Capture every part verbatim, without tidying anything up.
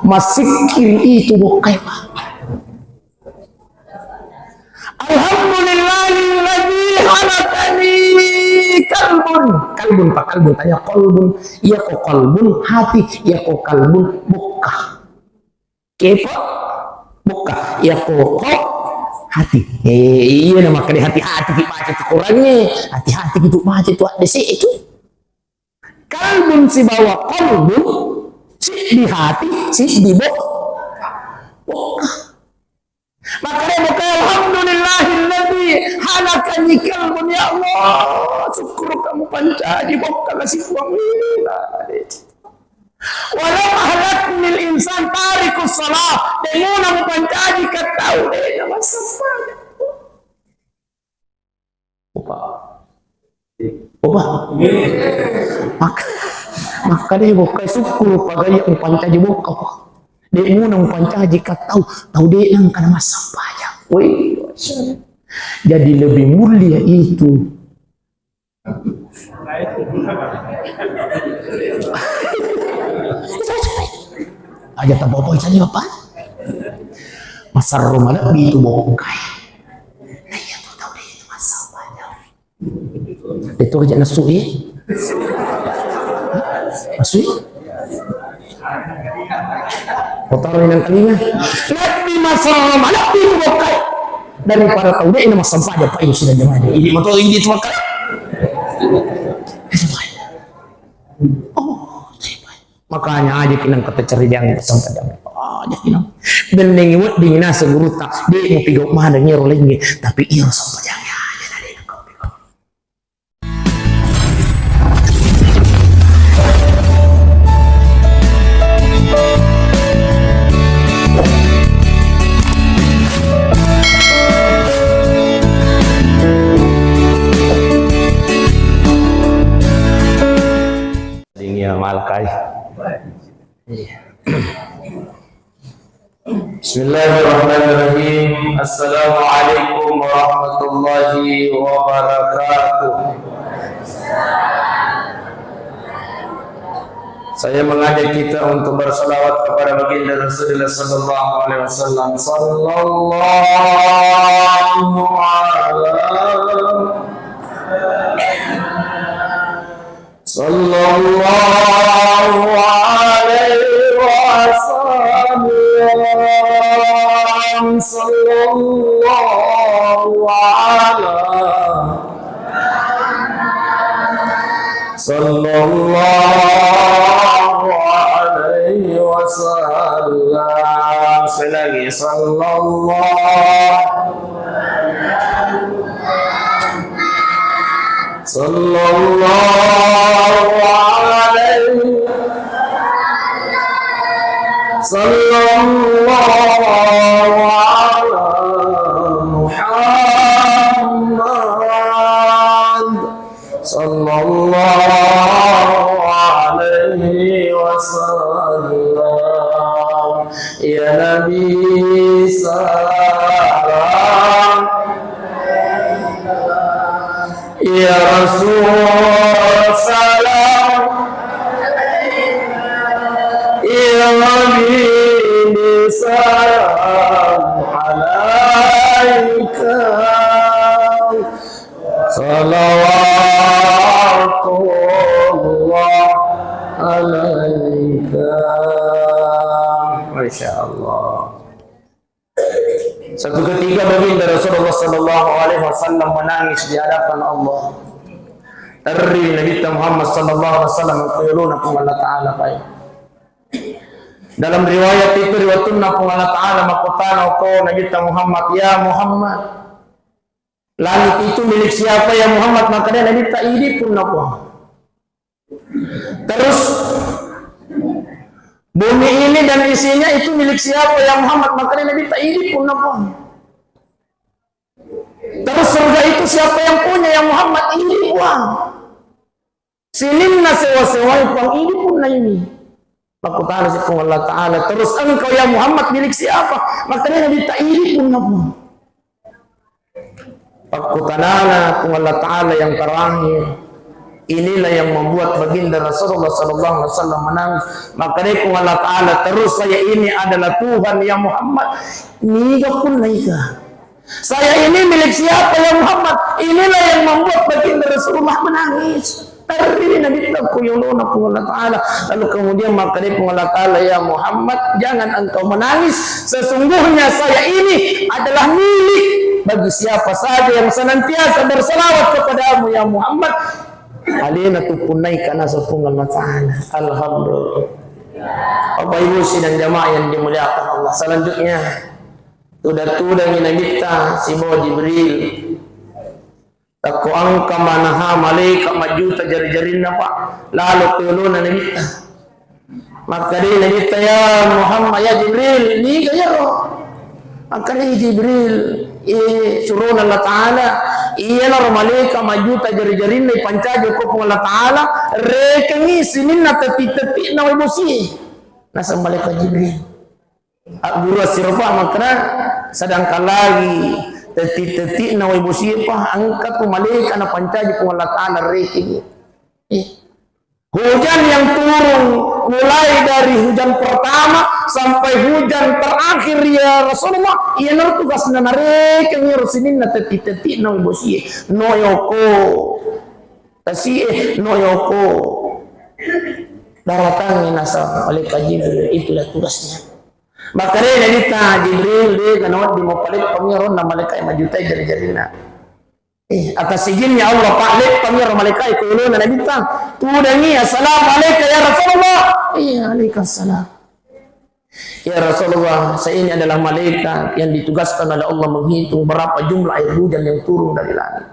Massikkiri itu bokkae, Pak. Alhamdulillahilladzi khalaqani kalbun. Kalbun, Pak, kalbun. Tanya kolbun. Iya ko kolbun, hati. Iya ko kalbun, bokka. Kepo, bokka. Iya ko ko, hati. Eh, iya, na makkeda hati-hati ki baca tu Qurannya. Hati-hati ki tu baca tu hadis itu. Kalbun sibawa qalbun, siddi hati, siddi bo-, bokka. Makanya bokka, "Alhamdulillahilladzi khalaqani kalbun." Ya Allah, syukur kamu pancaji bokka kasih uang. Walam ahlaknil insan tarikus salah. Denguna mu pancaji katau, eh, nama sempat. Opa. Opa. Mak-, makkeda bokka syukur, pagaya upancaji bokka. De' muna upancaji ka tau, tau de' nengka namassempajang. Woi, jadi lebih mulia itu. Aja tapopo saja, Bapak. Masarro malebbi itu bokkai. Nah, iya tuh, tau de' itu massempajang. Itu aja nesu, eh. Nesu, eh. Kau taruh di telinga. Lebbi masarro malebbi itu bokkai. Daripada tau de' ini massempajang, Pak, ini sudah jamaah. Ini motor ini itu bokkai. Oh, makanya aja kinang kata cari jangan sampai jangan. Aja kinang. Bennengi wedding naseng gurutta, de' mupigau maneng ero laingnge, tapi ero sampajang aja tadi. Dingin malakai. Iya. Bismillahirrahmanirrahim. Assalamualaikum warahmatullahi wabarakatuh. Saya mengajak kita untuk bersalawat kepada baginda Rasulullah sallallahu alaihi wasallam. Sallallahu ala Sallallahu alaihi wasallam. Sallallahu ala. Sallallahu alaihi wasallam. Sekali lagi, sallallahu. Sallallahu alaihi. Sallallahu ala Muhammad. Sallallahu alaihi wasallam. Ya Nabi, salam. Ya Rasul, salam. Ya Habibi, salam alaika. Salawatullah alaika. Masya Allah. Satu ketika baginda Rasulullah sallallahu alaihi wasallam menangis di hadapan Allah. Terri Nabi Muhammad sallallahu alaihi wasallam, ko yolona Puang Allah Ta'ala, pai. Dalam riwayat itu, riwayatna Puang Allah Ta'ala makkutana ko Nabi Muhammad, "Ya Muhammad." Langit itu milik siapa, ya Muhammad? Makkeda Nabitta, "Idi punna Puang." Terus, bumi ini dan isinya itu milik siapa, ya Muhammad? Makkeda Nabitta, "Idi punna Puang." Terus, surga itu siapa yang punya, ya Muhammad? "Idi Puang." Sininna sewa-sewai Puang, "Idi punna ini?" Makkutanasi Puang Allah Ta'ala, "Terus engkau, ya Muhammad, milik siapa?" Makkedai Nabitta, "Idi punna Puang." Pakkutanana Puang Allah Ta'ala yang terakhir, Inilah yang membuat baginda Rasulullah sallallahu alaihi wasallam menangis. Maka dia Allah Ta'ala terus, "Saya ini adalah Tuhan ya Muhammad." Niga pun naika. "Saya ini milik siapa ya Muhammad?" Inilah yang membuat baginda Rasulullah menangis. Terri Nabi ku yolona Puang Allah Ta'ala. Lalu kemudian maka dia Puang Allah Ta'ala, "Ya Muhammad, jangan engkau menangis. Sesungguhnya saya ini adalah milik bagi siapa saja yang senantiasa bersalawat kepadamu ya Muhammad." Alena tu punnai kana Puang Allah Ta'ala. Alhamdulillah. Bapak Ibu sidang jamaah yang dimuliakan Allah. Selanjutnya, tuda-tudangi Nabitta sibawa Jibril. Takko engka manaha malaika majjuta jari-jarinna, Pak. Lalo ku yolona Nabitta. Makkeda Nabitta, "Ya Muhammad, ya Jibril, niga iyaro?" Makkeda Jibril, "Eh, surona Allah Ta'ala, iyanaro malaika majjuta jari-jarinna ipancaji ko Puang Allah Ta'ala, rekengi sininna tetti-tetti'na wae bosie." Naseng malaika Jibril. Agguru assiropa makkeda, sedangkan lagi tetti-tetti'na wae bosie, Pak, engka tu malaika napancaji Puang Allah Ta'ala rekengi. Eh. Hujan yang turun mulai dari hujan pertama sampai hujan terakhir, ya Rasulullah, iyanaro tugasna narekeng iyaro sininna tetti-tetti'na wae bosie. No yoko. Tasie, no yoko. Daratangi naseng malaikat Jibril, itulah tugasnya. Makkedai Nabitta Jibril, de' gana wedding mupaleppang iyaro na malaikat majjutai jari-jarinna. Eh, atas izinnya Allah, Pak, leppang iyaro malaikat ku yolona Nabitta. Tudangi, "Assalamu alaika ya Rasulullah." "Iya, alaikassalam." "Ya Rasulullah, saya ini adalah malaikat yang ditugaskan oleh Allah menghitung berapa jumlah air hujan yang turun dari langit.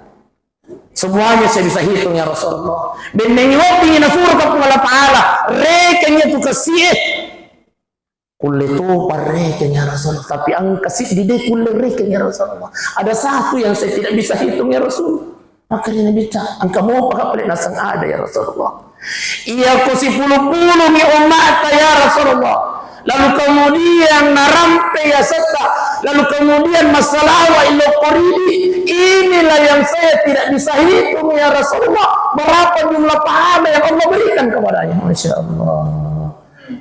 Semuanya saya bisa hitung, ya Rasulullah." Bennengngi weddingngi nasuro ka Puang Allah Ta'ala, rekeng iyatu kessie. Kulle topa rekeng, ya Rasulullah, tapi engka siddi de' kulle rekeng, ya Rasulullah. Ada satu yang saya tidak bisa hitung, ya Rasul. Makkeda Nabitta, "Engka mopa ka pale?" Naseng, "Ada, ya Rasulullah. Iyako sipulu-pulungi umma'ta, ya Rasulullah, lalu kemudian narampe yasetta, lalu kemudian massalawa ilokko ridi, inilah yang saya tidak bisa hitung, ya Rasulullah, berapa jumlah pahala yang Allah berikan kepadanya." Masya Allah.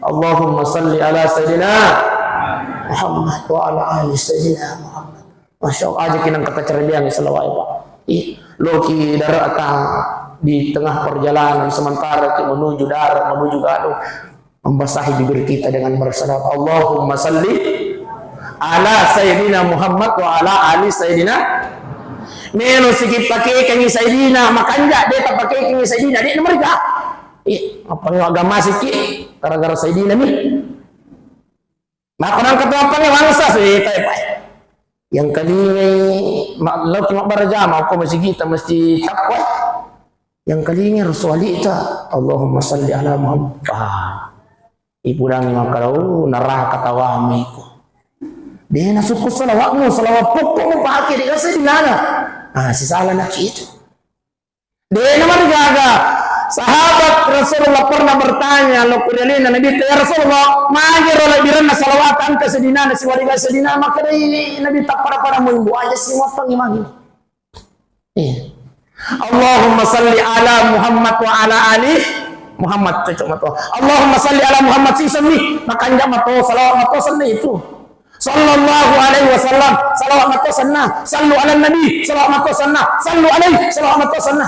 Allahumma salli ala Sayyidina Muhammad wa ala ali Sayyidina Muhammad. Masya Allah, aja kinang kata cerebiang salawat, Pak. Ih, loki darat di tengah perjalanan, sementara ki menuju darat, menuju Gadung, membasahi bibir kita dengan bersalawat. Allahumma salli ala Sayyidina Muhammad wa ala ali Sayyidina. Melo siki pakekengi Sayyidina, makanja de' tapakekengi Sayyidina, de' namarga. Ih, apa ni agama siki? Gara-gara Sayyidina ni. Maka nangka tu apa ni bangsa sih, tai, pai. Yang kalingai, ma-, lau ki mabbaraja, mau ko masigi ta mesti takwa. Yang kalingai Rasul Ali ta, Allahumma salli ala Muhammad. Ah, ibu dan maka, oh, neraka tawami ko. De' nasukku salawatmu, salawat pokokmu pakai di kasih di mana? Ah, si salah nak itu. De' namarigaga. Sahabat Rasulullah pernah bertanya, lo kurialina Nabi, "Ya Rasulullah, magiro lebiranna salawat anta sedinana siwaliga sedina?" Makkedai Nabi, "Tappara-para muimbu aja siwattangi magi." Iya. Allahumma salli ala Muhammad wa ala ali Muhammad, cocok mato. Allahumma salli ala Muhammad, sisami, makanja mato, salawat mato, senna itu. Sallallahu alaihi wasallam, salawat mato senna. Sallu ala nabi, salawat mato senna. Sallu alaihi, salawat mato senna.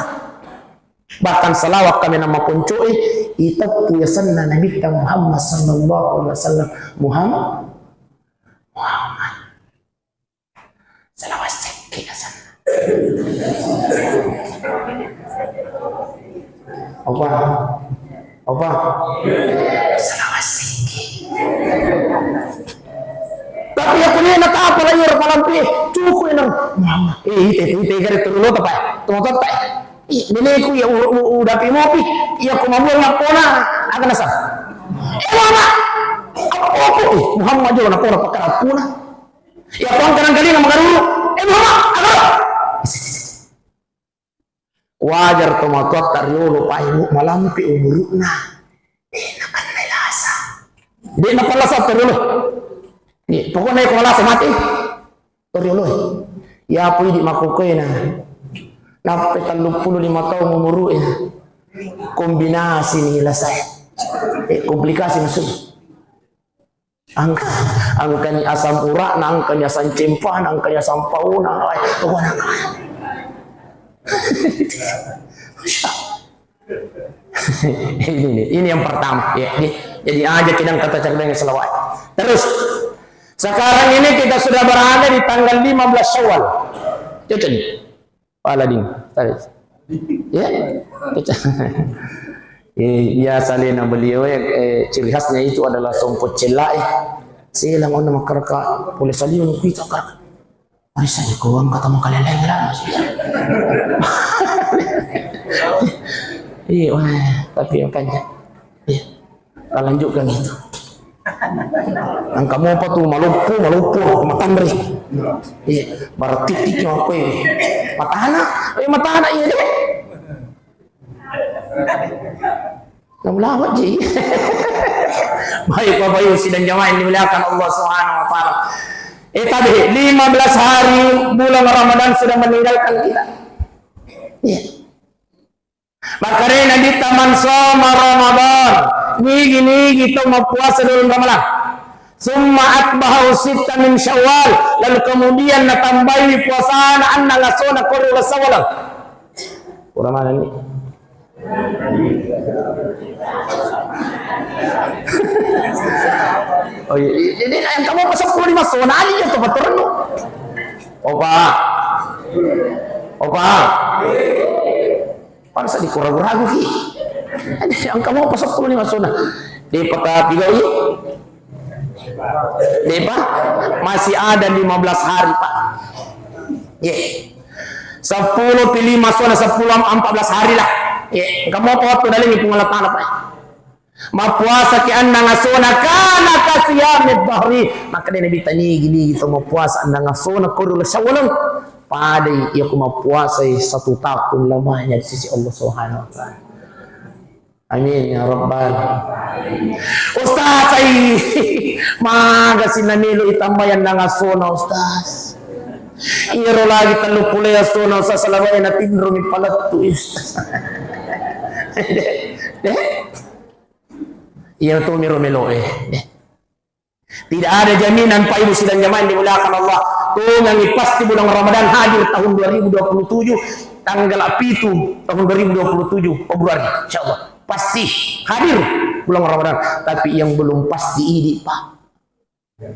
Bahkan salawat kami nama poncoi, iteppu yasenna Nabi Muhammad sallallahu alaihi wasallam. Muhammad, Muhammad. Salawat sikit yasenna. Apa? Apa? Salawat sikit. Tapi aku ni nak apa lagi orang malam tu, eh, cukup enak. Muhammad. Eh, ite, ite, ite, gare tu lo tepai. Tu tepai. Ih, neneku ya u-, u-, udapi mopi. Iya ko mabuang nappona. Aga nasa? Eh, Muhammad. Apa aku? Eh, Muhammad jo nappona pakara puna. Iya ko angka nangkalinga magaruru. Eh, Muhammad, aga? Wajar tomatoatta riolo, Pak, Ibu, malampe umuru'na. De' nakenna lasa. De' napallasa to riolo. Ni, pokokna iko malasa mate. To riolo. Iya pui di makokoena. Nappe telluppulo lima taung umuru'e. Kombinasi ni lasai. Eh, komplikasi maksudnya. Angka, angkani asam uratna, angkani asam cempana, angkani asam pauna. Wah, pokoknya. Ini, ini, ini yang pertama, ya. Ini, jadi aja kita kata cerdas selawat. Terus, sekarang ini kita sudah berada di tanggal lima belas Syawal. Cocok nih. Pala ding. Tarik. Ya. Eh, biasa lena beliau, eh, eh, ciri khasnya itu adalah sompo cella, eh. Selang onna makaraka, boleh saliung kuita ka. Mari saya kau angkat sama kalian lain lah. Iya, wah, tapi makanya. Iya. Kita lanjutkan itu. Engka mopa tu maloppo, maloppo, matanre. Iya, berarti tiki apa ini? Matana, eh, matana iya deh. Namu lawat ji. Baik, Bapak Ibu sidang jamaah yang dimuliakan Allah Subhanahu wa Ta'ala. Eh, tadi lima belas hari bulan Ramadan sudah meninggalkan kita. Iya. Makkedai Nabitta, "Man shoma Ramadan," nigi-nigi tau mappuasa di uleng Ramadan, "tsumma atba'ahu sitta min Syawal," lalu kemudian natambai puasana annang asona ko ri uleng Syawal. Pura manenni. Oh iya, iya, jadi yang kamu pasang puluh lima sona aja ya, tempat terenu. Opa. Opa. Pada saat dikuragu-ragu ki. Engka mopa seppulo ni maksudna. Depa ka tiga i. Depa masih ada lima belas hari, Pak. Ye. Seppulo pi lima sona, seppulo am-, empat belas hari lah. Ye. Engka mopa waktu dalam ni Puang Allah Ta'ala, Pak. Mappuasaki annang asona kana kasiyamid dahri. Makkeda Nabitta, nigi-nigi to mappuasa annang asona ko ri uleng Syawal, padai iya ko mappuasai satu tahun lamanya di sisi Allah Subhanahu wa Ta'ala. Amin ya rabbal alamin. Ustaz, ai, maga sina melo itambai annang asona, Ustaz. Iyaro lagi tellu pulo asona, Ustaz, salamanya natinromi palettu, Ustaz. Deh, deh. Iya tu miro melo, eh. Eh. Tidak ada jaminan, Pak Ibu sidang jamaah yang dimuliakan Allah. Tongengi pasti bulan Ramadan hadir tahun dua ribu dua puluh tujuh, tanggal pitu tahun dua ribu dua puluh tujuh Februari, insyaallah. Pasti hadir bulan Ramadan. Tapi yang belum pasti idi, Pak.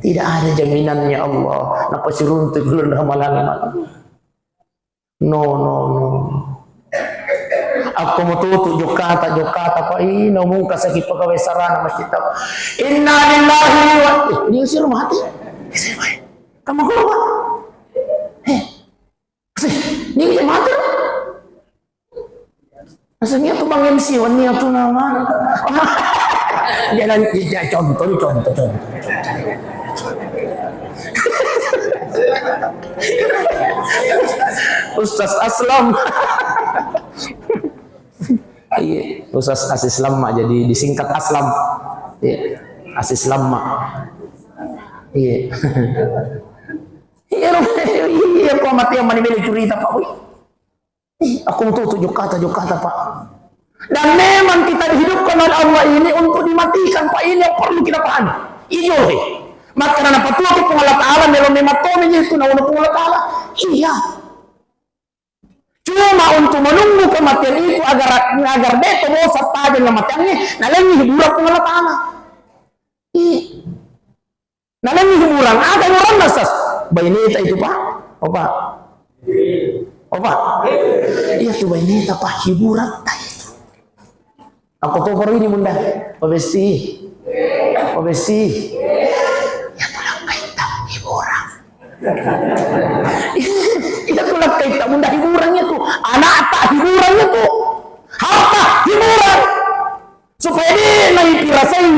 Tidak ada jaminannya Allah. Napasiruntu bulan Ramadan. No, no, no. Akko mututu jokkata, jokkata, Pak, ino mungka saki pegawai sarana masjid tau. Inna lillahi wa, eh, ini usir mati. Kamu keluar. Eh. Sih, ini mati. Rasanya tuh Bang M C, wani atu nama. Jangan, ya, contoh, contoh, contoh. Ustaz Aslam. Iya, Ustaz Asis Lamma, jadi disingkat Aslam. Iya, Asis Lamma. Iya. Iya, iya, kok mati yang mani meli curita, Pak. Wih. Ih, aku tuh tujuh kata, tujuh kata, Pak. Dan memang kita dihidupkan oleh Allah ini untuk dimatikan, Pak. Ini yang perlu kita pahami. Ijo he. Maka nana patua ke Puang Allah Ta'ala, melo memang tome itu, nah, Puang Allah Ta'ala. Iya. Cuma untuk menunggu kematian itu agar, agar de to bosa tajeng kematiannya, nalengi hiburan Puang Allah Ta'ala. Iya. Nalengi hiburan, aga hiburan nasas? Baineta itu, Pak. Opa. Opa. Iya tu baineta, Pak, hiburan ta itu. Aku to baru ini, Bunda. Pabesti. Pabesti. Ya tolong kaita hiburan. Iya tolong kaita, Bunda, hiburannya tuh. Anak tak hiburannya tuh. Harta hiburan. Supaya de naipirasai,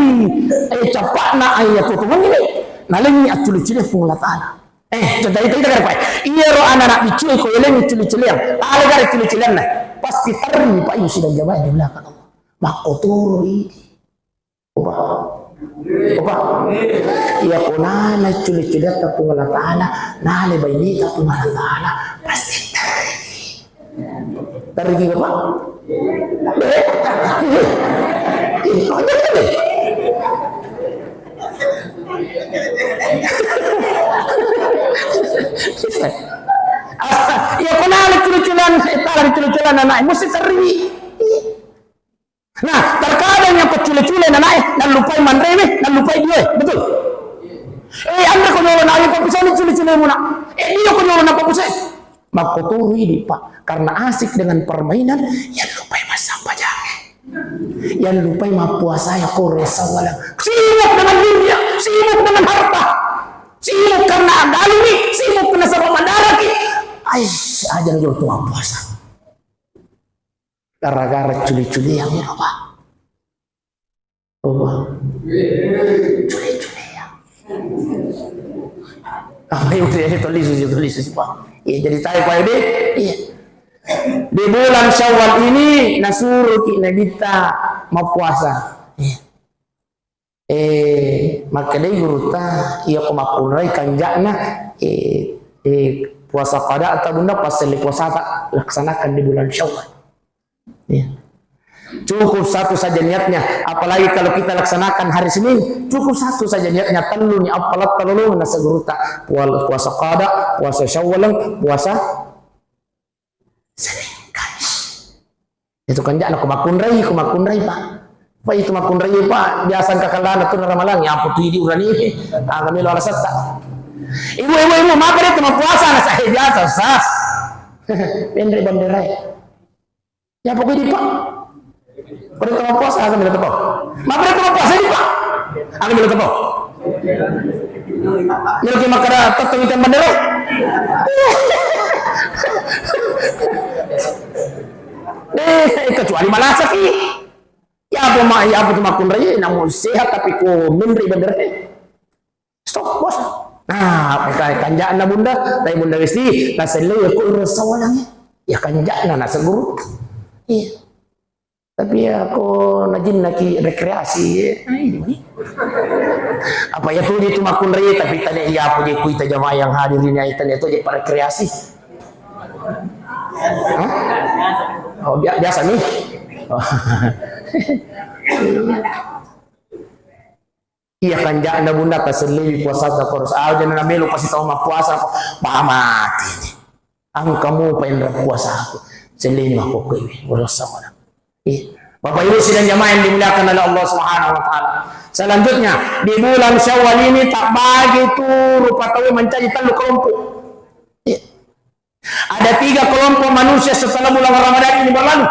eh, capa'na, eh, iya tutungan ini. Nalengi accule-cule Puang Allah Ta'ala. Eh, cerita itu kita kan, Pak. Iyaro anak-anak biccu ko elengi cule-culeang. Tale gare cule-culeanna. Pasti terri, Pak, ibu sidang jamaah di belakang Allah. Makkotoro ini. Opa. Opa. Iya ko nana cule-culeatta Puang Allah Ta'ala, nale baineta Puang Allah Ta'ala. Pasti terri. Terri, Pak. Eh, eh, eh, iya, ko nala cule-culean, eh, tala cule-culean ana'e, musti terriwi. Nah, terkadang iya ko cule-cule ana'e, nallupai manrewe, nallupai dioe, betul? Eh, anre ko nyolo na, iya ko pisani cule-culemuna. Eh, iya ko nyolo na ko pisani. Makkotoro idi, Pak, karena asik dengan permainan, iya lupai massempajang. Iya lupai mappuasa, iya koro sawwalang. Sibuk dengan dunia, sibuk dengan harta. Sibuk karena aggalumi, sibuk karena sabab mandaraki. Ais, aja jolo tu mappuasa. Gara-gara culi-culiang iro, Pak. Apa? Culi-culiang. Apa yang udah itu lisu, itu lisu, Pak? Iya, jadi tahu, Pak, deh. Iya. Di bulan Syawal ini, nasuruh ki Nabitta mappuasa. Iya. Eh, makkedai gurutta, iya ko makkunrai kanja'na, eh, eh, puasa qada atau bunda pas selli puasata laksanakan di bulan Syawal. Iya. Cukup satu saja niatnya, apalagi kalau kita laksanakan hari Senin, cukup satu saja niatnya, telluni appalatta lolongeng naseng gurutta, pual-, puasa qada, puasa Syawal, puasa Senin Kamis. Itu kanja'na ko makkunrai, ko makkunrai, Pak. Pak, itu makkunrai, Pak, biasa engka kallana tu ramalang, ya apa tu idi urani. Ah, kami lo alasetta. Ibu, ibu, ibu, maka dia tu mappuasa, na saya biasa, sas. Pendek bandera. Ya, pokoknya di, Pak. Pada tu mappuasa, kami lo tepok. Maka dia tu mappuasa di, Pak. Kami lo tepok. Melo ki makkeda tettong ikan bandero. Eh, kecuali malasaki. Ya apa ma, ya apa tu makkunrai, namun sehat tapi ko menri bandero. Stop, bos. Nah, pakai kanja'na bunda, tapi bunda westi, nasellei ko iro sawalang. Ya kanja'na naseng guru. Iya. Tapi ya, ko najinnaki rekreasi, ya. Nah, ini. Apa ya tu dia tu makkunrai, tapi tadi ya apa je kuita jamaah yang hadir ini, tadi itu je rekreasi. Hah? Oh, bia-, biasa nih. Oh. Iya kanja'na bunda, taselliwi puasata ko ros. Aja na melo pasti tau mappuasa ko. Bah, mati ni. Engka mupa enra puasaku. Selliwi makkokkoe. Iya. Bapak Ibu sidang jamaah yang dimuliakan oleh Allah Subhanahu wa Ta'ala. Selanjutnya, di bulan Syawal ini tak bagi tu rupa tau mancaji tellu kelompok. Iya. Ada tiga kelompok manusia setelah bulan Ramadan ini berlalu.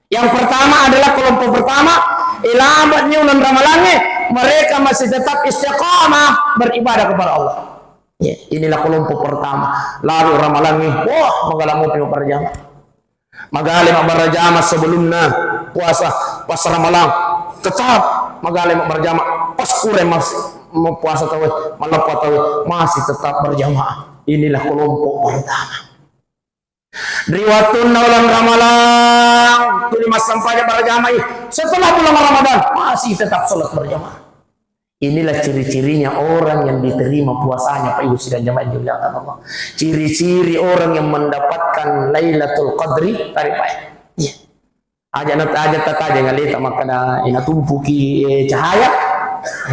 Yang pertama adalah kelompok pertama, ilabani uleng ramalangnge, mereka masih tetap istiqamah beribadah kepada Allah. Ya, inilah kelompok pertama. Lalu ramalangnge, wah, magala mopi mabbarajama. Magale mabbarajama sebelumna puasa, pas ramalang. Tetap magale mabbarajama. Pas kure mas, mau puasa tawe, maleppa tawe, masih tetap berjamaah. Inilah kelompok pertama. Ri wettunna uleng Ramalang, tuli massempajang berjamaah. Setelah bulan Ramadan, masih tetap sholat berjamaah. Inilah ciri-cirinya orang yang diterima puasanya, Pak Ibu sidang jamaah yang dimuliakan Allah. Ciri-ciri orang yang mendapatkan Lailatul Qadri, tarik, Pak. Iya. Aja na, aja tataja ngaleta makkeda, eh, natumpuki, eh, cahaya.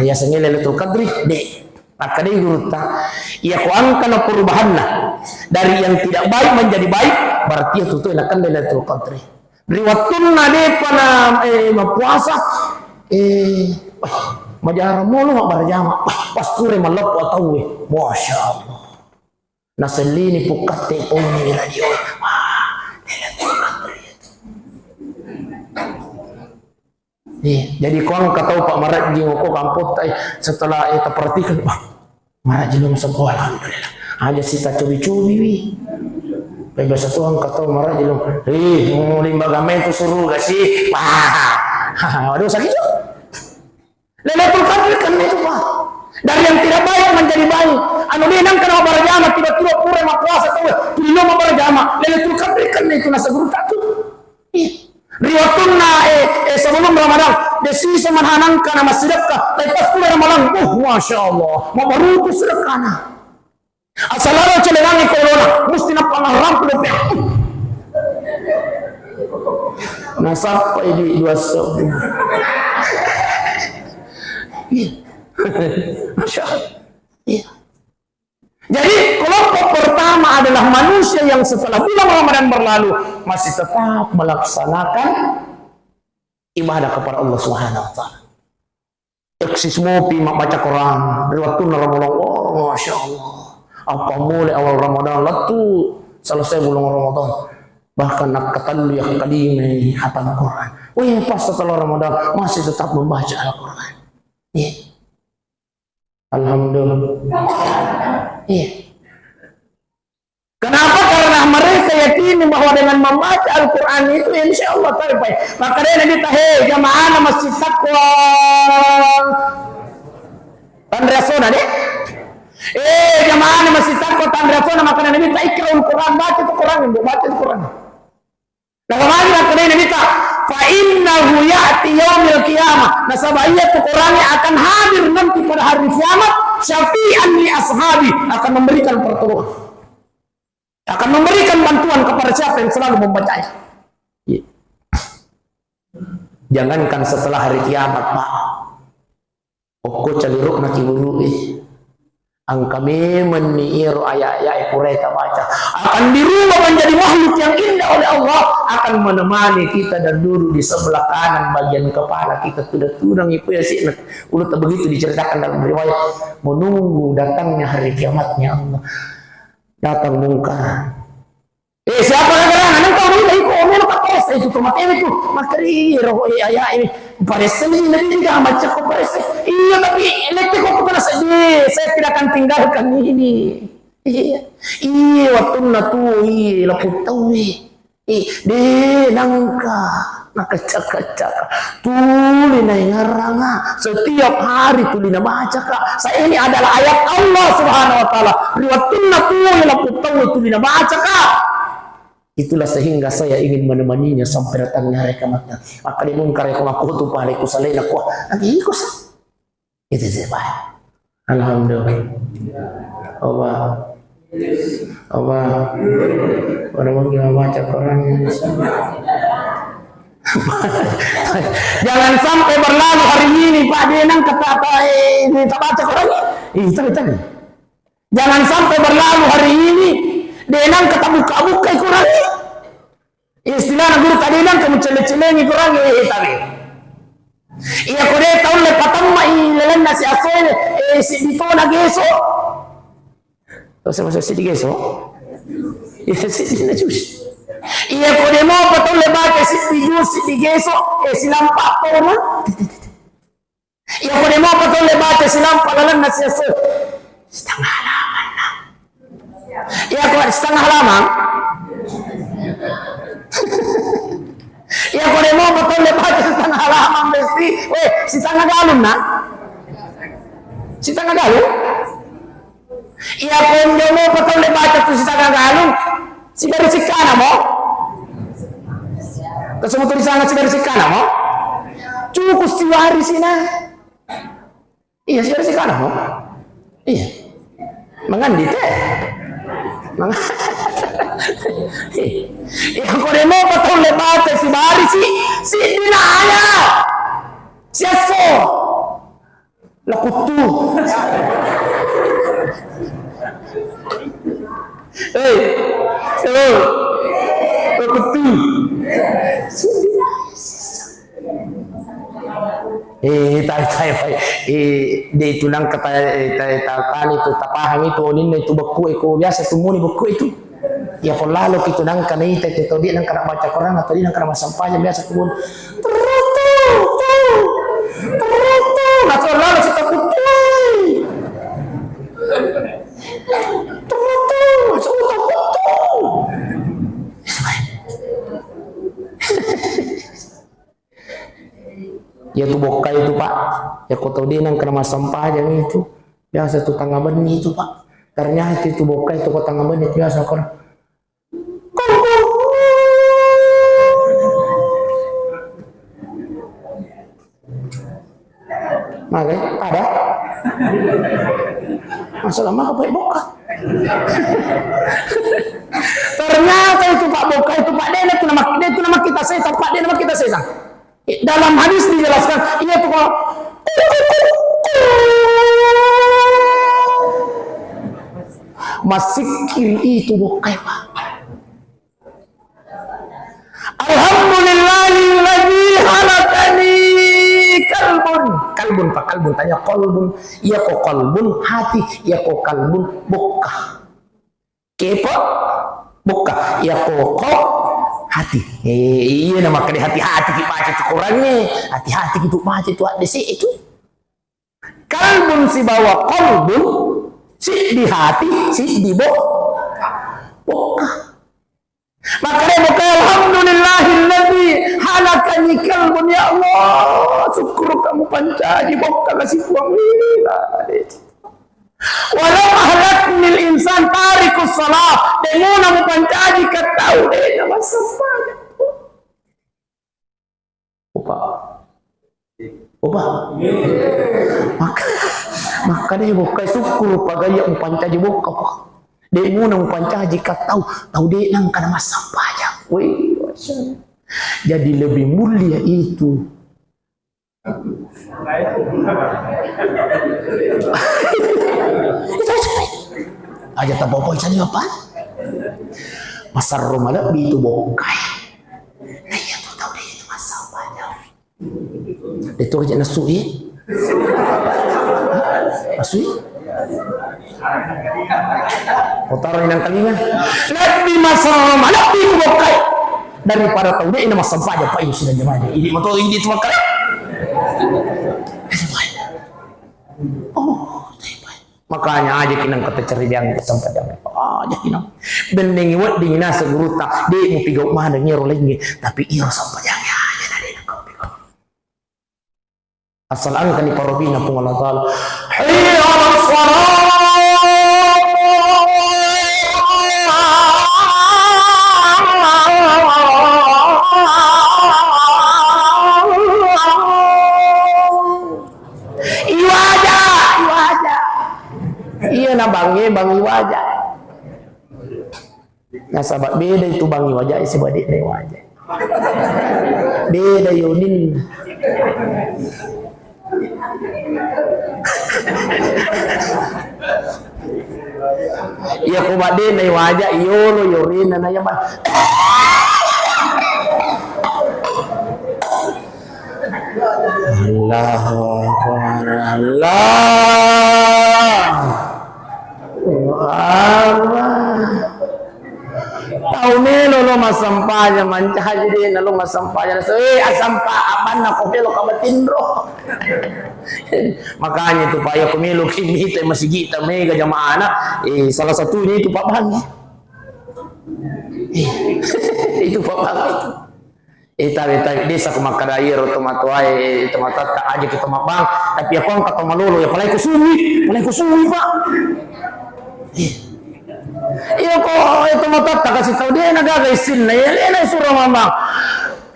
Ya, sengele Lailatul Qadri, de. Makkedai gurutta, iya ko engka na perubahanna dari yang tidak baik menjadi baik, berarti itu tu nakendai Lailatul Qadri. Ri wettunna depa na, eh, mappuasa, eh, wah, majara molo mabbarajama, wah, pas kure malleppo tauwe. Masya Allah. Nasellini pukkatte poni radio. Wah, Lailatul Qadri. Iya, jadi ko engka tau, Pak, marajing ko kampotta, eh, setelah, eh, taperhatikan, wah, marajing dong sempo, alhamdulillah. Aja sita cobi-cobi wi. Tapi biasa tu engka tau marajing dong, eh, mau limbaga main tu suruga sih. Wah, waduh, sakit juga. Lailatul Qadri kan itu, Pak. Dari yang tidak baik menjadi baik. Anu, de nengka na mabbarajama, tiba-tiba pura mappuasa tau, tuli lo mabbarajama. Lailatul Qadri kan itu naseng gurutta tu. Iya. Ri wettunna, eh, eh, sebelum Ramadan, de sisa manhanangka na massidekka, tapi pas pura Ramadan, uh, Masya Allah, mabarutu sidekkana. Asal ada celengangi kolona, musti nappa ngarrampu dompet. Nasappai di dua sebbu. Iya. Masya Allah. Iya. Jadi, kelompok pertama adalah manusia yang setelah bulan Ramadan berlalu masih tetap melaksanakan ibadah kepada Allah Subhanahu wa Ta'ala. Eksis mopi mabbaca Quran ri wattunna Ramadan. Oh, Masya Allah. Apa mulai awal Ramadan, lettu selesai bulan Ramadan. Bahkan nakkatallu, yakkalima hafal Quran. Weh, pas setelah Ramadan masih tetap membaca Al-Quran. Iya. Alhamdulillah. Iya. Kenapa? Karena mereka yakini bahwa dengan membaca Al-Quran itu, insya Allah terbaik. Maka dia Nabi ta, "Hei, jamaah masjid takwa." Tanrasona deh. "Eh, jamaah masjid takwa, tanrasona." Maka Nabi ta, "Ikra'ul Quran, baca itu Quran, baca itu Quran." Nah, kembali makkeda Nabi ta, "Fa innahu ya'ti yaumil qiyamah." Nasaba iya tu Quran akan hadir nanti pada hari kiamat, syafi'an li ashabi, akan memberikan pertolongan. Akan memberikan bantuan kepada siapa yang selalu membacanya. Iya. Jangankan setelah hari kiamat, Pak. Okko caliru'na ki wuru'i. Engka memenni iyaro aya-ayae purae tabaca. Akan dirubah menjadi makhluk yang indah oleh Allah. Akan menemani kita dan duduk di sebelah kanan bagian kepala kita. Tudang-tudang ipu ya sih. Ulutta begitu diceritakan dalam riwayat. Menunggu datangnya hari kiamatnya Allah. Datang mungkar. Eh, siapa gara-gara? Nang tau ni, iko, melo ka paressa itu, to, mate itu. Makeri, roh, eh, ayah, eh, paressa ni, nanti juga macam ko paressa. Iya, tapi lettu ko, ko paressa. Eh, saya tidak akan tinggalkan ini. Iya. Iya, wattunna tu, iya, laput tau, eh. Eh, de, nangka. Nakecca-kecca. Tuli naingerranga. Setiap hari tuli nabacaka. Saya ini adalah ayat Allah Subhanahu wa Ta'ala. Ri wattunna tuwo laput tau tuli nabacaka. Itulah sehingga saya ingin menemaninya sampai datangnya hari kiamatnya. Maka di mungkar ya, aku tuh pale ku salena ku. Lagi ikut sa. Itu sih, Pak. Alhamdulillah. Allah. Allah. Orang mau gimana baca Quran ini? Jangan sampai berlalu hari ini, Pak, dia nang kata apa, eh, ini tak baca Quran. Ih, tahu, tahu. Jangan sampai berlalu hari ini, dia nang kata buka-buka Quran. Istilahna guru tadi nang kamu cele-celengi Quran, eh, tabe. Iya, ko de taulle patamma i lalenna si asoe, eh, si bitona geso. Terus masuk si geso. Iya, si, si, si, iya, ko de mopa taulle baca si juz, si geso, eh, silampa apa orang? Iya, ko de mopa taulle baca silampa lalenna si asoe. Setengah halaman, nah. Iya, ko setengah halaman. Iya, ko de mopa taulle baca setengah halaman, besti. Weh, setengah galung, nah. Setengah galung. Iya, konjo mopa taulle baca tu sitanga galung, sibarisi kana mo? Kasumutu di sana sibarisi kana mo? Cukup sibarisi na. Iya, sibarisi kana mo? Iya. Mangandi te? Mang- Iya, ko de mopa taulle baca sibarisi, si dinaya. Siasso. Lakuttu. Eh, eh, lakuttu. Eh, tai, tai, tai. Eh, de itu nang kata, eh, tai, ta-, tani tu, tapahami tu, oninna itu beku, eh, ko biasa tu muni beku itu. Iya, ko lalo ki tu nangka naita tu tau de nangka nabaca Quran atau de nangka namassampajang biasa tu. Terutu, tu. Terutu, na tu lalo si takutu. Terutu, si takutu. Iya tu bokka itu, Pak. Iya ko tau de nangka namassampajang itu. Biasa tu tanga benni itu, Pak. Ternyata itu bokka itu ko tanga benni itu biasa ko. Maka ada. Masalah maka baik bokka. Ternyata itu, Pak, bokka itu, Pak, de' na tu nama, de' tu nama kita setan, Pak, de' nama kita setan. Eh, dalam hadis dijelaskan, iya tu, Pak, masikir itu bokka, Pak. Alhamdulillahilladzi khalaqani kalbun. Kalbun, Pak, kalbun. Tanya qalbun. Iya ko qalbun, hati. Iya ko kalbun, bokka. Kepo, bokka. Iya ko, ko, hati. Eh, iya, na makkeda hati-hati ki baca tu Qurannya. Hati-hati ki tu baca tu hadis itu. Kalbun sibawa qalbun, siddi hati, siddi bo-, bokka. Makkeda bokka, alhamdulillahilladzi khalaqani kalbun, ya Allah, syukur kamu pancaji bokka kasi Puang. Walam ahlaknil insan tarikus salah, de' muna mupancaji kattau de' na massempajang. Opa. Opa. Maka, maka de' bokka syukur pagaya mupancaji bokka, Pak. De' muna mupancaji kattau, tau de' nangka na massempajang. Wih, masya Allah. Jadi lebih mulia itu. Aja tapopoi sani apa? Masarro malebbi itu bokka. Nah, iya tu tau de' itu massempajang. Itu aja nasui. Nasui. Utara inang kalinga. Lebbi masarro malebbi itu bokka daripada tau de' na massempajang, Pak, ibu sidang jamaah. Ini moto ini tu makkeda. Oh, makanya aja kinang kata cari biang sempajang. Aja kinang. Bennengi wedding nasa gurutta, de' mupigau maneng iyaro laingnge, tapi iyaro sempajang aja dari nang kau pigau. Asal engkani parobina Puang Allah Ta'ala. Hayya 'alas shalah. Iwaja, iwaja. Iya na bangnge, bang iwaja. Nasaba beda itu bang iwaja, sibawa de' na iwaja. Beda yonin. Iya ko ba de' na iwaja, iyolo yorena na iya ba. Allahu Akbar, Allah. Wah. Tau melo lo massempajang, mancaji de' na lo massempajang. So, eh, asampa abanna ko melo ka matinro. Makanya itu, Pak, ya, ko melo ki mita masigi ta mega jamaahna, eh, salah satunya itu Pak Bang. Eh, itu Pak Bang itu. Eh, tabe, tabe, desa ko makkada iyaro tomatoae, tomatoatta aja kita mabang, tapi ya ko engka to malolo, ya palai ko suwi, palai ko suwi, Pak. Eh. Iya ko, eh, tomatoatta kasi tau, de' na gaga isinna, ya, de' na suro mabang.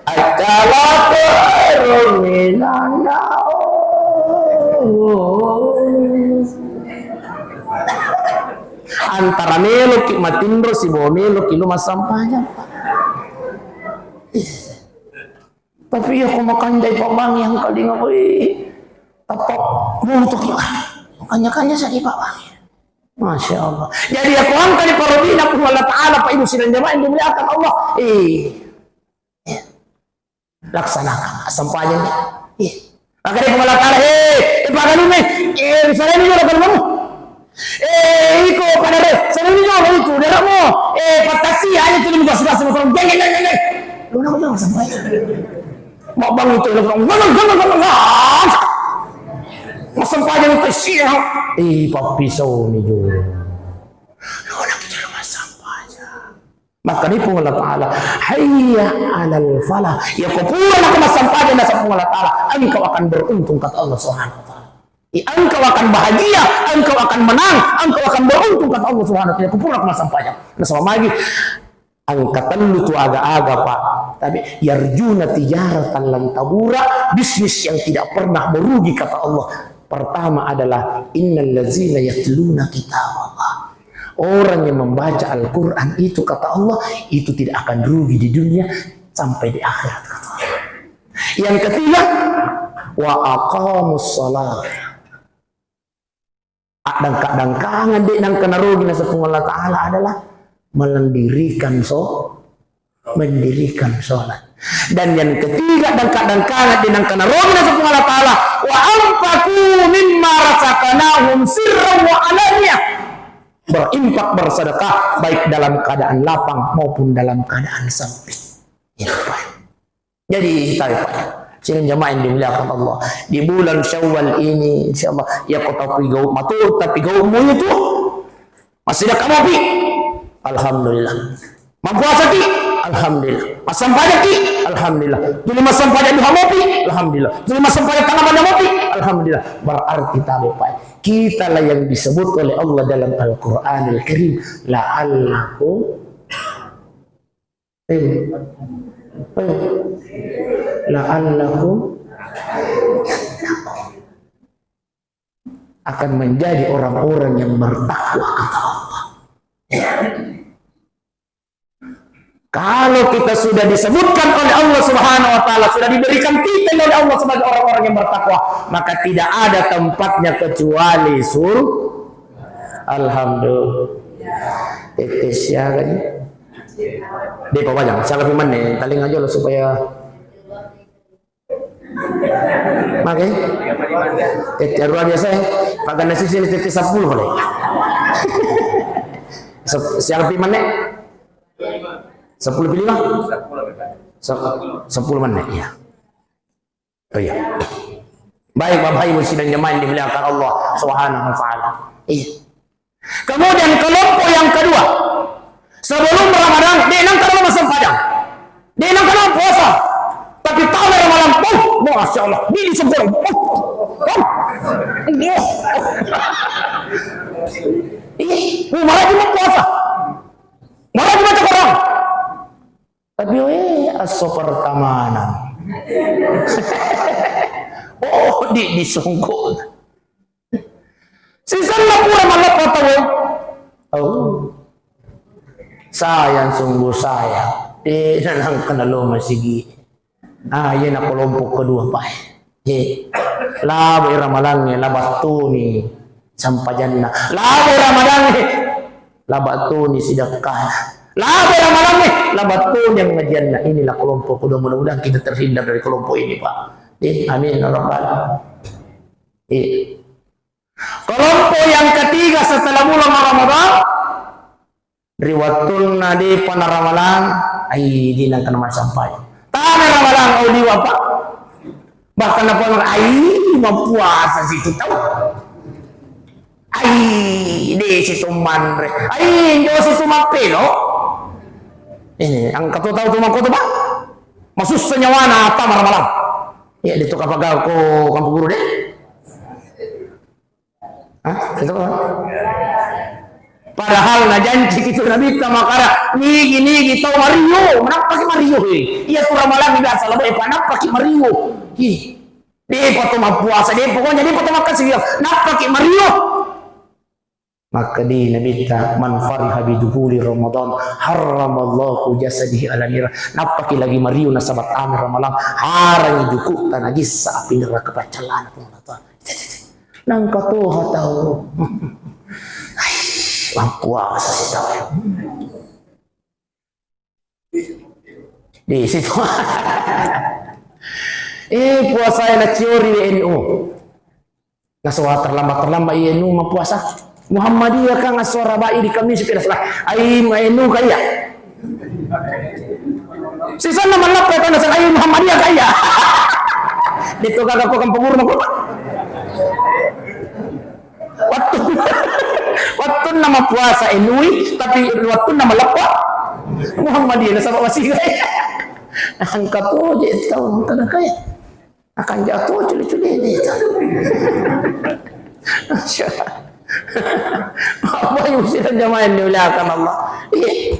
Acala khairun minan naum. Antara meloki matinro sibawa meloki lo massempajang. Tapi iya ko makanja i Pak Bang yang kalinga, wih, tappa runtuki, ah, makanja-kanja saki Pak Bang. Masya Allah. Jadi iya ko engkani parobina Puang Allah Ta'ala, Pak, ibu sidang jamaah yang dimuliakan Allah. Eh. Iya. Laksanakan. Sempajang. Iya. Maka dia Puang Allah Ta'ala, "Hei, eh, pagalume, eh, risalai jolo kalumu. Eh, iko pada re, salai jolo itu, darahmu. Eh, patasi aja tu di muka sebelah sama orang. Jeng, jeng, jeng, jeng, jeng." Lu nama jangan sampai. Mak bang itu, lu bilang, "Ngomong, ngomong, ngomong, ngomong." Massempajang itu siang. Eh, papi sauni jolo. Lu nama jangan sampai aja. Maka ni Puang Allah Ta'ala, "Hayya 'alal falah." Ya, ko pura nako massempajang nasaba Puang Allah Ta'ala, engkau akan beruntung, kata Allah Subhanahu wa Ta'ala. Ya, engkau akan bahagia, engkau akan menang, engkau akan beruntung, kata Allah Subhanahu wa Ta'ala. Ko pura nako massempajang. Nasaba magi, engka tellu tu aga-aga, Pak. Tapi, "Yarjuna tijaratan lan tabura," bisnis yang tidak pernah merugi, kata Allah. Pertama adalah, "Innal ladzina yatluna kitaballah." Orang yang membaca Al-Quran itu, kata Allah, itu tidak akan rugi di dunia sampai di akhirat, kata Allah. Yang ketiga, wa aqamus shalah. Addangka-dangkangan de' nangka narugi naseng Puang Allah Ta'ala adalah melendirikan so-, mendirikan sholat. Dan yang ketiga, dangka-dangkangan de' nangka narugi naseng Puang Allah Ta'ala, wa anfaqu mimma razaqnahum sirran wa alaniyah. Berinfak, bersedekah, baik dalam keadaan lapang maupun dalam keadaan sempit. Ya, Pak. Jadi, tabe, Pak. Sidang jamaah yang dimuliakan Allah, di bulan Syawal ini, insya Allah, ya, ko tapigau, matu tapigau mu itu. Massidekka mopi? Alhamdulillah. Mappuasaki? Alhamdulillah. Massempajaki? Alhamdulillah. Tuli massempajang duha mopi? Alhamdulillah. Tuli massempajang tangabanna mopi? Alhamdulillah. Berarti, tabe, Pak, kitalah yang disebut oleh Allah dalam Al-Quranul Karim, la'allakum, eh, eh, la'allakum akan menjadi orang-orang yang bertakwa, kata Allah. Ya. Kalau kita sudah disebutkan oleh Allah Subhanahu wa Ta'ala, sudah diberikan titel oleh Allah sebagai orang-orang yang bertakwa, maka tidak ada tempatnya kecuali sur-, Alhamdulillah. Tetes ya kan? Dia pawajang, salah firman nih, paling aja lo supaya Mage? Eh, tiarua biasa ya. Paganna sisi ini titik sepuluh boleh. Sep-, siapa pi menne? Sepuluh pi lima? Sep-, sepuluh menne, iya. Oh iya. Baik, Bapak Ibu sidang jemaah yang dimuliakan Allah Subhanahu wa Ta'ala. Iya. Kemudian kelompok yang kedua, sebelum Ramadan, de' nengka massempajang, de' nengka puasa. Tapi tahu Ramadan, oh, Masya Allah, di, di sempurna. Oh, oh, oh. Ih, oh, malah cuma puasa. Malah cuma cakap orang. Tapi, eh, aso pertamanan. Oh, di, disungguh. Sisenna pura malleppa tauwe. Oh. Sayang, sungguh sayang. Eh, nanang kena lo masigi. Ah, iya na kelompok kedua, Pak. Eh, labo Ramalangnge, labattuni sampajanna. Labo Ramalangnge, labattuni sidakkana. Labo Ramalangnge, labattuni yang ngajianna. Inilah kelompok kedua. Mudah-mudahan kita terhindar dari kelompok ini, Pak. Eh, amin ya rabbal. Iya. Kelompok yang ketiga setelah bulan Ramadan, ri wettunna depa na Ramalang, ai, di nengka na massempajang. Tana Ramalang, au liwa, Pak. Bahkan apa, ai, mappuasa situ tau. Ai, de situ manre. Ai, ndo situ mappelo. Ini, engka to tau tu mangkoto, Pak. Masussa nyawana tama Ramalang. Iya, de to kapagaku kampung guru de. Hah? Itu apa? Padahal najanci itu Nabitta makkeda, nigi-nigi tau mario, nappaki mario, he. Iya tu Ramalang biasa lebih, nappaki mario. Hi. Depa to mappuasa, depa, pokoknya depa to makkasiwiang, nappaki mario. Makkeda Nabitta, "Man fariha bidukhuli Ramadan, harramallahu jasadihi ala nira." Nappaki lagi mario nasaba tama Ramalang, harangi jukutta najissa api neraka paccallana Puang Allah Ta'ala. Nangka toha tau. Ai, mappuasa si tau. Di situ. Eh, puasa na ciori W N U. Nasowa terlambat-terlambat W N U mappuasa. Muhammadiyah kan aswara bai di Kamis kira salah. Ai W N U kaya. Sisanna mallappa tanda sang ai Muhammadiyah kaya. Detto gaga ko kampung guru mako. Wettu, wettunna mappuasa N U I, tapi wettunna malleppa Muhammadiyah nasaba wasiga. Engka to je tau engka na kaya. Akan jatuh culi-culi ini. Apa yang mesti jamaah yang dimuliakan Allah? Iya.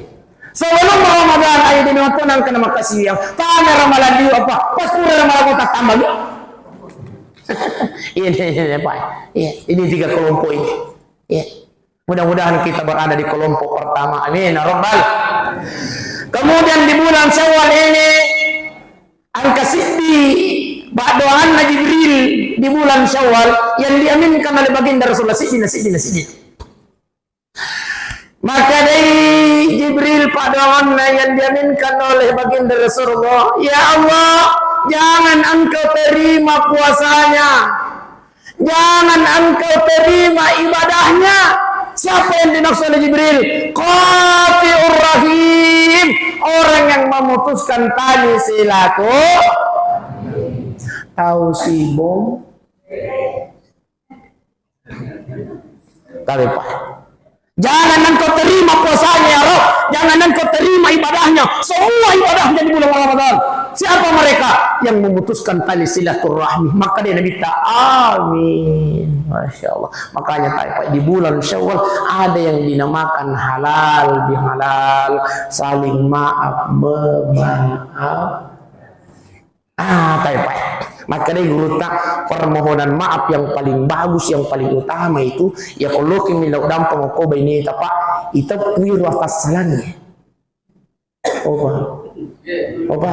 Sebelum Ramadan, ayo di nonton nang kena makasih yang tanya Ramadan dulu apa? Pas udah Ramadan kau tak tambah. Ini, ini, ini, Pak. Iya, ini tiga kelompok ini. Iya. Mudah-mudahan kita berada di kelompok pertama. Amin ya rabbal. Kemudian di bulan Syawal ini, engka siddi paddoanna Jibril di bulan Syawal yang diaminkan oleh Baginda Rasulullah, siddi na siddi na siddi. Makkedai Jibril paddoanna yang diaminkan oleh Baginda Rasulullah, "Ya Allah, jangan Engkau terima puasanya, jangan Engkau terima ibadahnya." Siapa yang dimaksud oleh Jibril? Qati'ur rahim, orang yang memutuskan tali silaturahim. Tahu si bom. Tapi, Pak, jangan Engkau terima puasanya, ya Rabb. Jangan Engkau terima ibadahnya. Semua ibadahnya di bulan Ramadan. Siapa mereka? Yang memutuskan tali silaturahmi. Maka dia Nabi ta, amin. Masya Allah. Makanya, Pak, di bulan Syawal ada yang dinamakan halal bihalal, saling maaf memaaf. Ah, tae, Pak. Makkedai gurutta, permohonan maaf yang paling bagus, yang paling utama itu, ya, ko loki millau dampeng okko baineta, Pak, iteppui ro atassalangnge. Opa. Opa.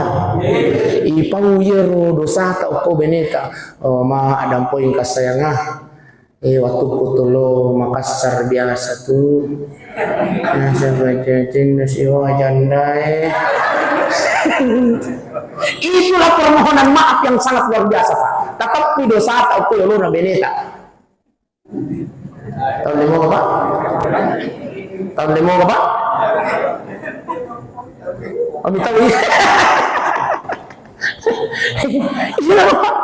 Ipau iyaro dosata okko baineta. Oh, ma, addampengka sayang, ah. Eh, wattukku tulo Makassar biasa tu. Biasa baca cinta siwa janda, eh. Itulah permohonan maaf yang sangat luar biasa, Pak. Tatapi dosa tak okko yolona baineta. Tahun lima, Pak? Tahun lima, Pak? Oh, minta, iya. Iya, Pak.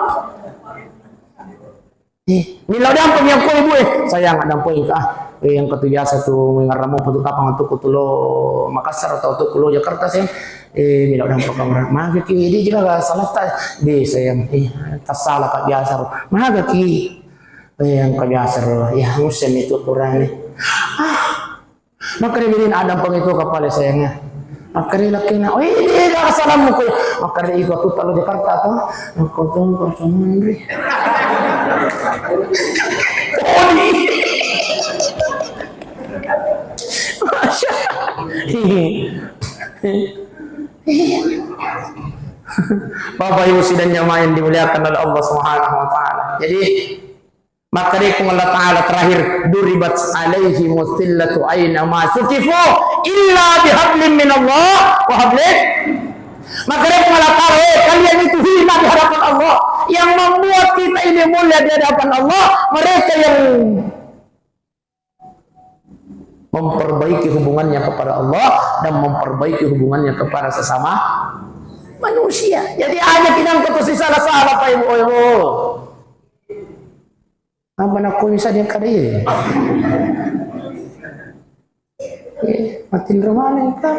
Eh, millau dampeng yang kau ibu, eh. Sayang, dampeng, ah. Eh, yang katu biasa tu, ngaramo patu kapang tu, ku tulo Makassar atau tu kulo Jakarta, sayang. Eh, millau dampeng kamera. Maaf, ki, ini juga salah tak? Deh, sayang. Eh, tak salah, Pak, biasa. Maaf, ki. Eh, yang kau biasa, ya, musim itu kurang, eh. Ah, Makkeda biring, "Addampeng itu kapale sayangnya." Makkeda lakkena, "Oh, iya, iya, iya, salammu ko." Makkeda iko tu talo Jakarta to. Makko tu ko sumundri. Toni. Masya Allah. Bapak Ibu sidang jamaah yang dimuliakan oleh Allah Subhanahu wa Ta'ala. Jadi, Makkedai Puang Allah Ta'ala terakhir, "Duribat alaihi mustillatu aina ma sukifu illa bihablin minallah wa hablin." Makkedai Puang Allah Ta'ala, "Eh, kalian itu hina di hadapan Allah. Yang membuat kita ini mulia di hadapan Allah, mereka yang memperbaiki hubungannya kepada Allah dan memperbaiki hubungannya kepada sesama manusia." Jadi, aja kita ketosi salah-salah, Pak Ibu, Ibu. Apa nakko bisa dia kada iya? Eh, matinro maneng ka.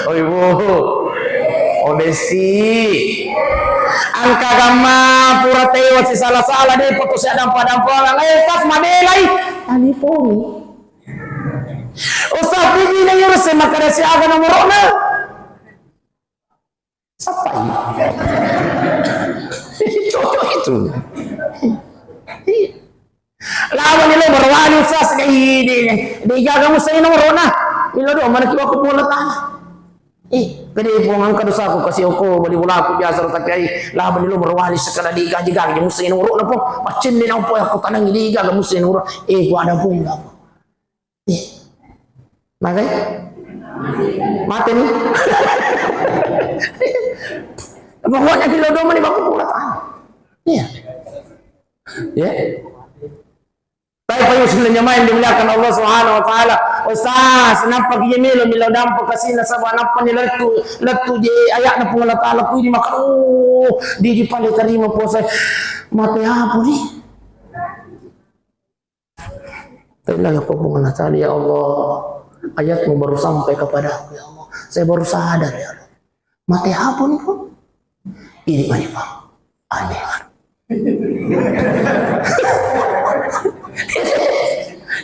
Oh, Ibu. Oh, Desi. Angka gamma pura tewa si salah-salah deh, foto siap dampa-dampa. Eh, tas mabelai. Tani poni. Ustaz, ini yang harus saya makan si aga nomornya. Sappai. Cocok itu. Iya. Lawan ni lo berwali, Ustaz, kayak ini. Digaga musa ini nomorona. Ilo do mana kiwa ko bola tanah. Eh, kede Puang, angka dosaku, kasi oko bali bolaku biasa ro, tapi ai lawan ni lo berwali sekada digaji gaji musa ini nomorona, Puang. Macam ni nampo aku tanang digaga musa ini nomorona. Eh, gua ada Puang, gak apa. Ih. Magai? Mate ni. Pokoknya kilo dua menit aku pulang. Iya. Ya. Tapi Pak Yusuf dan jamaah yang dimuliakan Allah Subhanahu wa Ta'ala. Ustaz, nampak iya melo, melo dampak kasih nasaba, nampak ni lettu, lettu je ayat na Puang Allah Ta'ala, kui di makan, oh, di, di pandai terima puasa. Mate apa ni? Tapi lagi aku Puang Allah Ta'ala, "Ya Allah, ayatmu baru sampai kepadaku, ya Allah. Saya baru sadar, ya Allah." Mate apa ni, Pak? Ini mani, Pak. Aneh.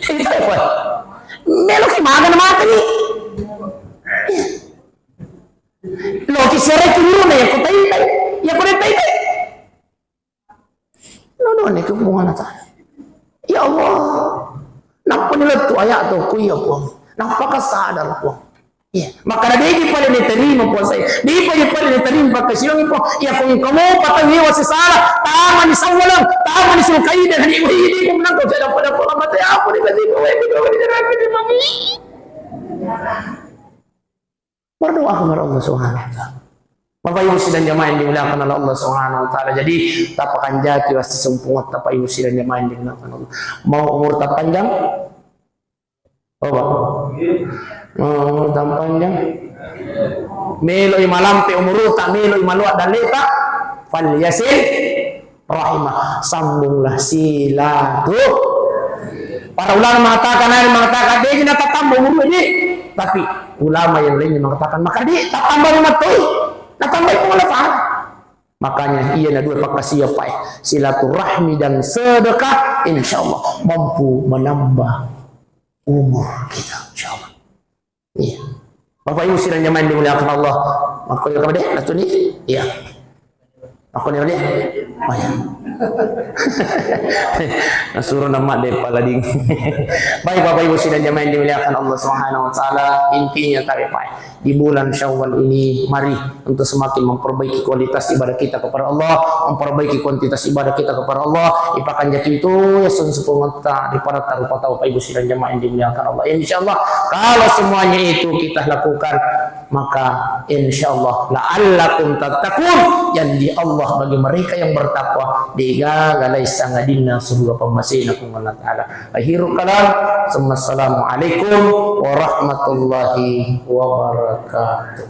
Itu apa? Melo ki makan mate ni. Lo ki serai turun ya, kau tai, tai. Ya, kau tai, tai. Nonone ke Puang Allah Ta'ala. Ya Allah, lettu ayat to ku iya, Puang. Nappaka sadar, Puang. Iya. Maka na degi pale diterima puasa. Di pale pale diterima pakkasiwiang, Puang. Iya, ko engka mopa tau iya wasisala, tamani sawwalang, tamani sulkaidah, di wahidi, ko menang ko saya dapat dapat mate apa di kasih kowe, di kowe di neraka di mami. Berdoa kepada Allah Subhanahu wa Ta'ala. Bapak Ibu sidang jamaah yang dimuliakan oleh Allah Subhanahu wa Ta'ala. Jadi, tapakanjaki wasi sempungetta, Bapak Ibu sidang jamaah yang dimuliakan Allah. Mau umur tapanjang? Oh, Pak. Mau umur tapanjang? Meloi malampe umurta, meloi maloa daleta. Falyasil rahimah, sambunglah silatu. Para ulama mengatakan, ada mengatakan, dia ini natatamba umur ini. Tapi ulama yang lainnya mengatakan, maka di tatamba rumah toi, natamba itu Allah Ta'ala. Makanya iya na dua pakkasiwiang, Pak, silaturahmi dan sedekah, insya Allah mampu menambah umur kita, insya Allah. Iya. Bapak Ibu sidang jamaah yang dimuliakan Allah. Makko ya kepada Ratu ni? Iya. Makko ni, Ratu? Oh, ya. Nasuro nama de palading. Baik, Bapak Ibu sidang jamaah yang dimuliakan Allah Subhanahu wa Ta'ala, intinya tabe, Pak, di bulan Syawal ini, mari untuk semakin memperbaiki kualitas ibadah kita kepada Allah, memperbaiki kuantitas ibadah kita kepada Allah. Ipakanjaki itu ya sun sepungetta di para tarupa tau, Bapak Ibu sidang jamaah yang dimuliakan Allah. Insya Allah, kalau semuanya itu kita lakukan, maka insya Allah la'allakum tattaqun, janji Allah bagi mereka yang bertakwa, degaga lai sangadinna surga pammasena Puang Allah Ta'ala. Akhirul kalam, summa assalamualaikum warahmatullahi wabarakatuh.